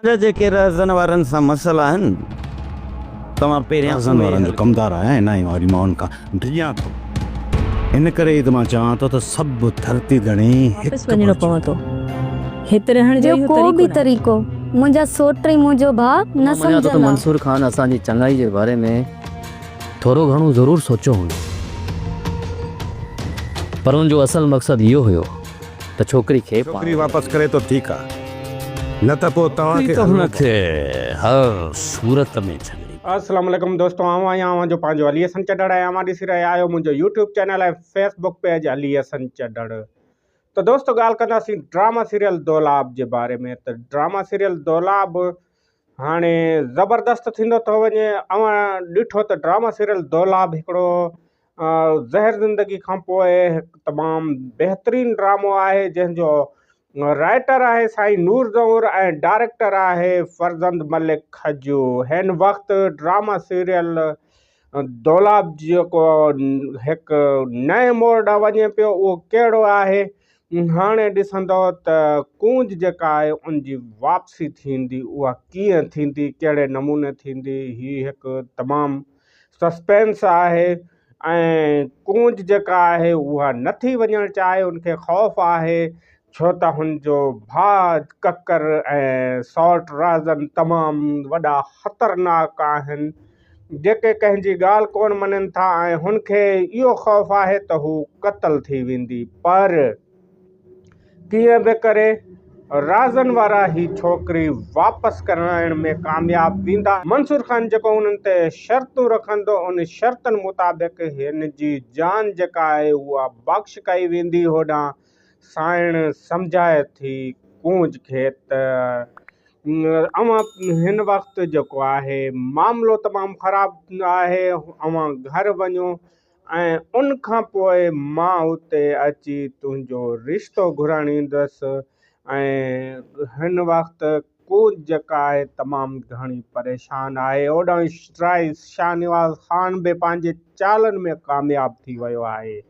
جا جيڪي رهزن وارن سان مسئلا آهن، توهان پهريان رهزن اهي وارن حل جو ڪمدار آهيان ۽ نه ئي وري مان ان کان ڊڄان ٿو. ان ڪري ئي ته مان چوان ٿو ته سڀ ڌرتي ڌڻي واپس هڪ وڃڻو بڻجي. پوندو. هت رهڻ جو ٻيو اهو ڪو طريقو به ناهي. طريقو منهنجا سوٽ ۽ منهنجو ڀاء نه مان مڃان ٿو ته سمجهندا. منصور خان اسان جي چڱائي جي باري ۾ ٿورو گهڻو ضرور سوچيو هوندو، پر ان جو اصل مقصد اهو هيو ته ڇوڪري کي پاڻ ڇوڪري واپس ڪري ٿو ٺيڪ آ نه ته پوء توهان کي ته هن هلڻو کي هر صورت ۾ ڇڏڻي. السلام عليڪم دوستو آئون آهيان اوهان جو پنهنجو علي حسن چڍڙ ۽ اوهان ڏسي رهيا آهيو منهنجو YouTube channel ۽ Facebook page Ali Hassan Chadhar ته دوستو ڳالهه ڪنداسين ڊراما سيريل دولاب جي باري ۾ ته ڊراما سيريل دولاب هاڻي زبردست ٿيندو ٿو وڃي اوهان ڏٺو ته ڊراما سيريل دولاب هڪڙو زهر زندگي کان پوء هڪ تمام بهترين ڊرامو آهي جنهن جو رائٽر آهي سائين نور زئور ۽ ڊائريڪٽر آهي فرزند ملڪ کجو هن وقت ڊراما سيريل دولاب جيڪو هڪ نئين موڙ ڏانهن وڃي پيو اهو ڪهڙو آهي هاڻي ڏسندؤ ته ڪونج جيڪا آهي ان جي واپسي ٿيندي اها ڪيئن ٿيندي ڪهڙي نموني ٿيندي هي هڪ تمام سسپينس آهي ۽ ڪونج جيڪا آهي اها نٿي وڃڻ چاهي ان کي خوف آهي ڇو ته هن جو ڀاء ڪڪر ۽ سالٽ رازن تمام وڏا خطرناڪ آهن جيڪي ڪنهن جي ڳالهه ڪونه مڃين ٿا ۽ هن کي اهو خوف آهي ته هو قتل ٿي ويندي پر ڪيئن به ڪري رازن وارا هي ڇوڪري واپس ڪرائڻ ۾ ڪامياب ويندا. منصور خان جيڪو انهن تي شرطون رکندو ان شرطن مطابق هن جي جان جيڪا آهي اها بخش ڪئي ويندي هوڏانهن سانئڻ سمجهائي ٿي ڪونج کي ته اوهان هن وقت جيڪو آهي معاملو تمام خراب آهي اوهان گهر وڃو ۽ ان کان پوء مان اتي اچي تنهنجو رشتو گهرڻ ايندس ۽ هن وقت ڪونج جيڪا آهي تمام گهڻي پريشان آهي هوڏانهن رائي شاهنواز خان به پنهنجي چالن ۾ ڪامياب ٿي ويو آهي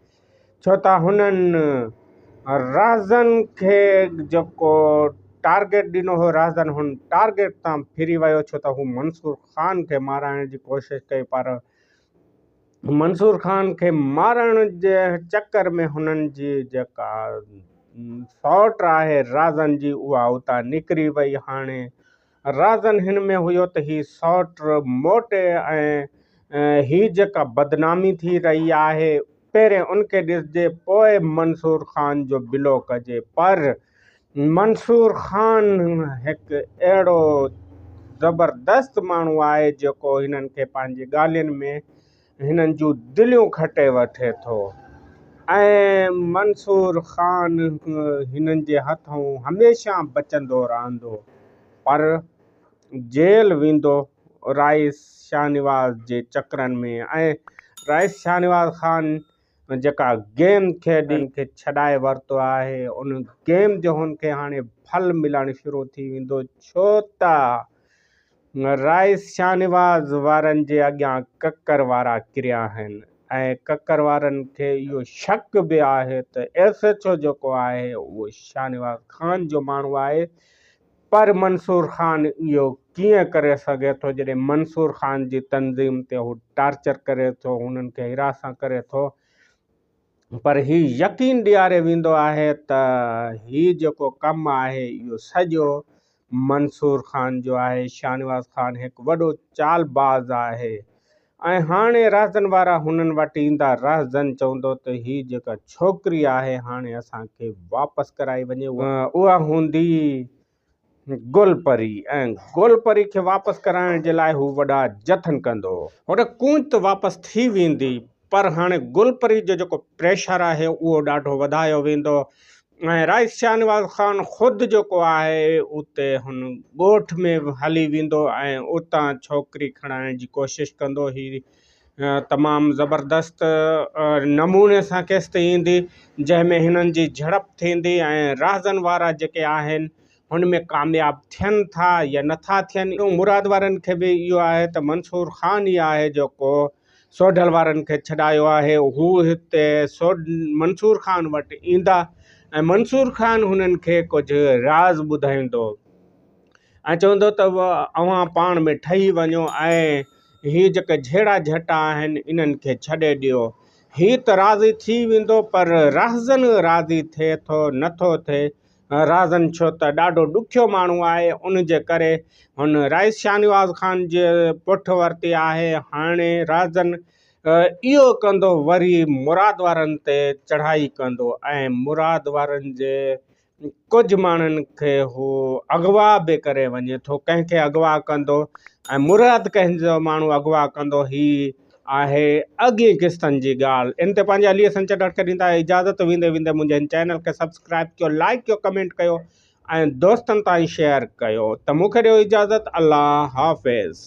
ڇو ته هنن رهزن کي جيڪو ٽارگيٽ ڏنو هو رهزن هن ٽارگيٽ تان ڦري ويو ڇو ته هو منصور خان کي مارائڻ جي ڪوشش ڪئي پر منصور خان کي مارڻ جي چڪر ۾ هنن جي جيڪا سئوٽ آهي رهزن جي اها اتان نڪري وئي هاڻي رازن هن ۾ هيو ته هي سئوٽ موٽي ۽ هي جيڪا بدنامي ٿي رهي آهي پهرين ان کي ڏسجي پوء منصور خان جو بلو ڪجي پر منصور خان هڪ اهڙو زبردست ماڻهو آهي جيڪو هنن کي پنهنجي ڳالهين ۾ هنن جون دليون کٽي وٺي ٿو ۽ منصور خان هنن جي هٿئون هميشه بچندو رهندو پر جيل ويندو رئيس شاهنواز جي چڪرن ۾ ۽ رئيس شاهنواز خان جيڪا گيم کيڏي کي ڇڏائي ورتو آهي ان گيم جو هن کي هاڻي ڦل ملڻ شروع ٿي ويندو ڇو ته رئيس شاهنواز وارن جي اڳيان ڪڪر وارا ڪريا آهن ۽ ڪڪر وارن کي اهو شڪ به آهي ته ايس ايڇ او جيڪو آهي اهو شاهنواز خان جو ماڻهو آهي پر منصور خان اهو ڪيئن ڪري سگهي ٿو جڏهن منصور خان جي تنظيم تي هو ٽارچر ڪري ٿو هنن کي هراسان ڪري ٿو پر هي يقين ڏياري ويندو آهي ته هي جيڪو ڪم آهي اهو سڄو منصور خان جو آهي، شاهنواز خان هڪ وڏو چال باز آهي ۽ هاڻي رهزن وارا هنن وٽ ايندا، رهزن چوندو ته هي جيڪا ڇوڪري آهي هاڻي اسان کي واپس ڪرائي وڃي اها هوندي گل پري ۽ گل پري کي واپس ڪرائڻ جي لاء هو وڏا جتن ڪندو. هوڏي ڪونج ته واپس ٿي ويندي پر هاڻي گل پري جو جيڪو پريشر آهي اهو ڏاڍو وڌايو ويندو ۽ رئيس شاهنواز خان خود جيڪو آهي اتي هن ڳوٺ ۾ هلي ويندو ۽ اتان ڇوڪري کڻائڻ جي ڪوشش ڪندو. هي تمام زبردست نموني سان قسط ايندي جنهن ۾ هنن جي جهڙپ ٿيندي ۽ رهزن وارا جيڪي آهن هن ۾ ڪامياب ٿين ٿا يا نٿا ٿين. مراد وارن کي به اهو آهي ته منصور خان ئي آهي جيڪو سوڍل وارن کي ڇڏايو آهي هو هتي منصور خان وٽ ايندا ۽ منصور خان هنن کي ڪجهه راز ٻڌائيندو. ۽ چوندو ته اوهان پاڻ ۾ ٺهي وڃو ۽ هي جيڪي جهيڙا جهٽا آهن انهن کي ڇڏي ڏيو. هي ته راضي ٿي ويندو پر رهزن راضي ٿئي ٿو نٿو ٿئي. رهزن ڇو ته ڏاڍو ڏکيو ماڻهو آهي ان جي ڪري هن رئيس شاهنواز خان جي پٺ ورتي آهي. هاڻي رهزن اهو ڪندو وري مراد وارن تي چڙهائي ڪندو ۽ مراد وارن جي ڪجهه ماڻهن کي هو اغوا به ڪري وڃي ٿو ڪنهن کي اغوا ڪندو ۽ مراد ڪنهن جو ماڻهو اغوا ڪندو هي آهي اڳين قسطن جي ڳالهه ان تي پنهنجي علي حسن چڍڙ کي ڏيندا اجازت ويندي ويندي منهنجي هن چينل کي سبسڪرائب ڪيو لائڪ ڪيو ڪمينٽ ڪيو ۽ دوستن تائين شيئر ڪيو ته مون کي ڏيو اجازت الله حافظ.